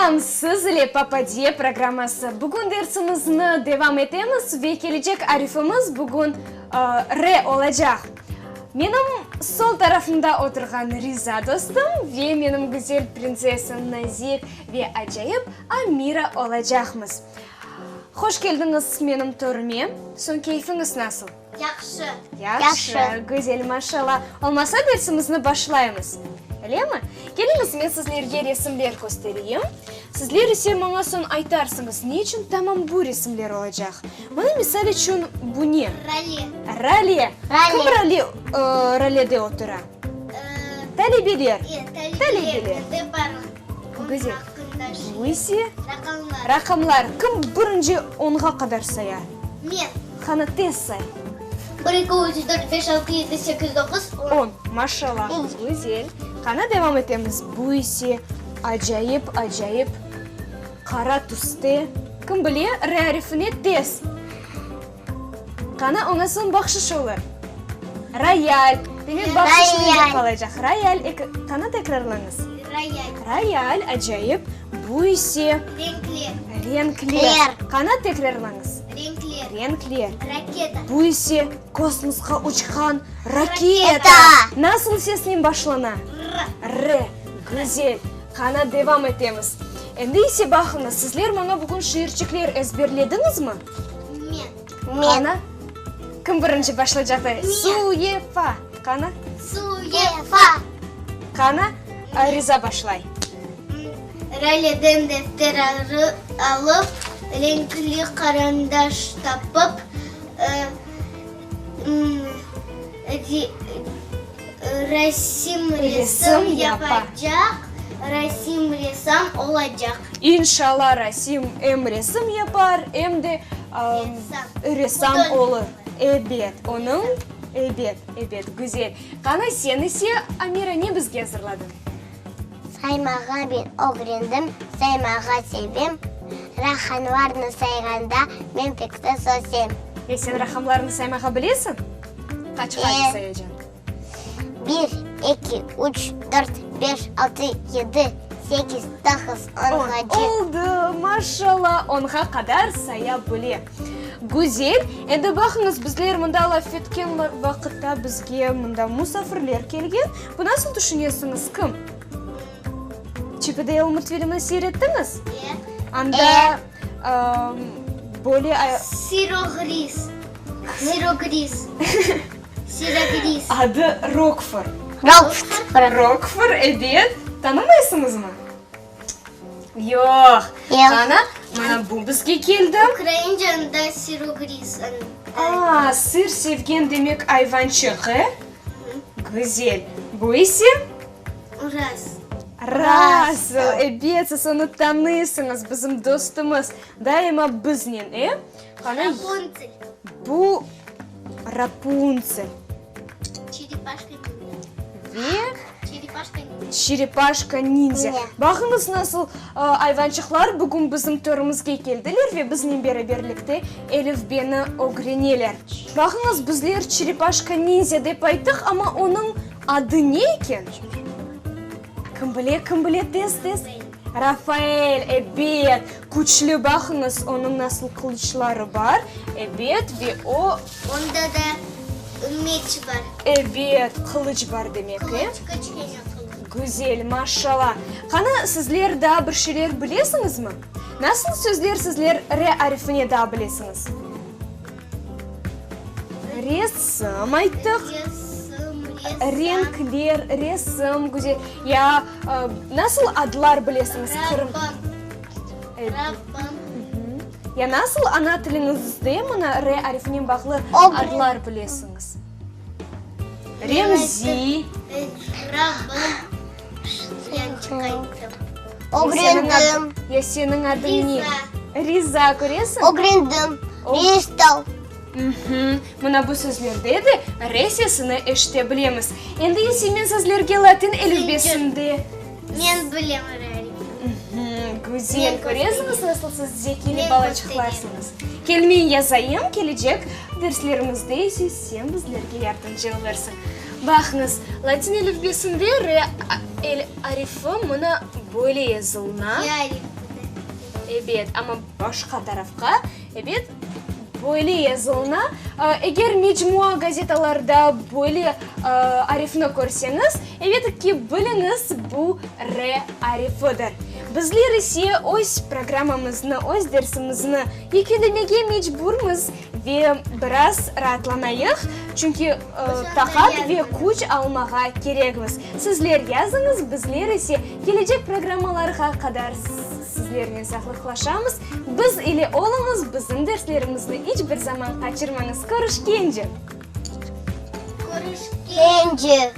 Selâm, siz ile Papadiye programması. Bugün dersimizni devam etemiz ve kelecek arifimiz bugün R olacaq. Menim sol tarafımda oturğan Riza dostum ve menim güzel printsessam nazik ve acayip Amira olacaqmız. Hoş keldiñiz menim törüme. Soñ keyfiñiz nasıl? Yahşı. Yahşı, güzel, maşallah. Olmasa dersimizni başlaymız, öylemi? Keliñiz, men sizlerge resimler köstereyim. Sizler ise maña soñ aytarsıñız, ne içün tamam bu resimler olacaq. Mına, misal içün, bu ne? Rale. Rale. Rale. Kim rale, ralede otura? Talebeler. Talebeler. Güzel. Bu ise? Raqamlar. Raqamlar. Kim birinci onğa qadar sayar? Men. Qani, tez say. Bir, eki, üç, dört, beş, altı, yedi, sekiz, doquz, on. On. Maşallah. Güzel. Qani, devam etemiz. Bu ise acayip, acayip qara tüste. Kim bile, R arifine tez. Qani, oña soñ bahşış olur. Royal. Demek, bahşış nede qalacaq? Royal. Eki, qani, tekrarlañız. Royal. Royal, acayip. Bu ise? Renkler. Renkler. Qani, tekrarlañız. Renkler. Renkler. Raketa. Bu ise kosmosqa uçqan raketa. Raketa. Nasıl sesnen başlana? R. R. Güzel. Qani, devam etemiz. Endi ise baqıñız, sizler maña bugün şiirçikler ezberlediñizmi? Men. Men. Qani, kim birinci başlaycaq? Men. Suyefa. Qani? Suyefa. Qani, Riza başlay. Raleden defter alıp, renkli qarandaş tapıp, Rasim resim yapacaq, Rasim ressam olacaq. İnşalla Rasim em resim yapar, em de ressam olur. Ebet, onıñ, ebet, ebet, güzel. Qani, sen ise, Amira, ne bizge azırladıñ? Saymağa men ögrendim, saymağa sevem, Raqamlarnı sayğanda men pek tez ösem. E sen raqamlarnı saymağa bilesiñ? Qaçqa sayacañ? Bir, eki, üç, dört, beş, altı, yedi, sekiz, doquz, onğace. Oldı, maşallah, onğa qadar saya bile. Güzel. Endi baqıñız, bizler mında laf etken vaqıtta bizge mında musafirler kelgen. Bu nasıl tüşünesiñiz, kim? Çip i Deyl multfilmini seyir ettiñiz? E. Anda böyle. Sirogriz. Sirogriz. Sirogriz. Adı Rokfor. Rokfor. Rokfor, ebet. Tanımaysıñızmı? Yoq. Yoq. Qana, mana bu bizge keldi. Ukraince anda sirogriz. Aa, sır sevgen demek ayvançıq, e? Güzel. Bu ise? Ras. Rassel, ebet, siz onı tanıysıñız, bizim dostumız, daima biznen, e? Qana, Rapuntsel. Bu Rapuntsel. Çerepaşka nindza. Ve? Çerepaşka nindza. Çerepaşka nindza. Baqıñız, nasıl ayvançıqlar bugün bizim törümizge keldiler ve biznen beraberlikte elifbeni ögreneler. Baqıñız, bizler Çerepaşka nindza dep ayttıq, amma onıñ adı ne eken? Kim bile, kim bile, tez, tez. Rafael, ebet, küçlü, baqıñız, onıñ nasıl qılıçları bar, ebet, ve o. Onda da meç bar. Ebet, qılıç bar demek, e? Qılıç, kiçkene qılıç. Güzel, maşallah. Qani, sizler daa bir şeyler bilesiñizmi? Nasıl sözler sizler R arifine daa bilesiñiz? Resim ayttıq. Resim, ressam. Renkler, resim, güzel. Ya nasıl adlar bilesiñiz qırım? Rabbim. Rabbim. Ya nasıl ana tiliñizde mına R arifinen bağlı adlar bilesiñiz? Remzi. Rabbim. Yañçıq ayttım. Ögrendim. Ya seniñ adıñ ne? Riza. Riza, köresiñ? Ögrendim. Ristol. Mına bu sözlerde de R sesini eşite bilemiz. Endi ise men sizlerge latin elifbesinde. Men bilem R arifini. Güzel, köresiñiz, nasıl siz zekiyli balaçıqlarsıñız. Kel, men yazayım, kelecek derslerimizde ise sen bizlerge yardımcı olursıñ. Baqıñız, latin elifbesinde R arifi mına böyle yazılına. Y arifi. Ebet, amma başqa tarafqa, ebet, böyle yazılına. Eger mecmua gazetalarda böyle arifni körseñiz, ebet ki, biliñiz, bu R arifidir. Bizler ise öz programmamıznı, öz dersimizni yekünlemege mecburmız ve biraz raatlanayıq, çünki taqat ve küç almağa kerekmiz. Sizler yazıñız, bizler ise kelecek programmalarğa qadar sizlernen sağlıqlaşamız. Biz ile oluñız, bizim derslerimizni iç bir zaman qaçırmañız. Körüşkence! Körüşkence!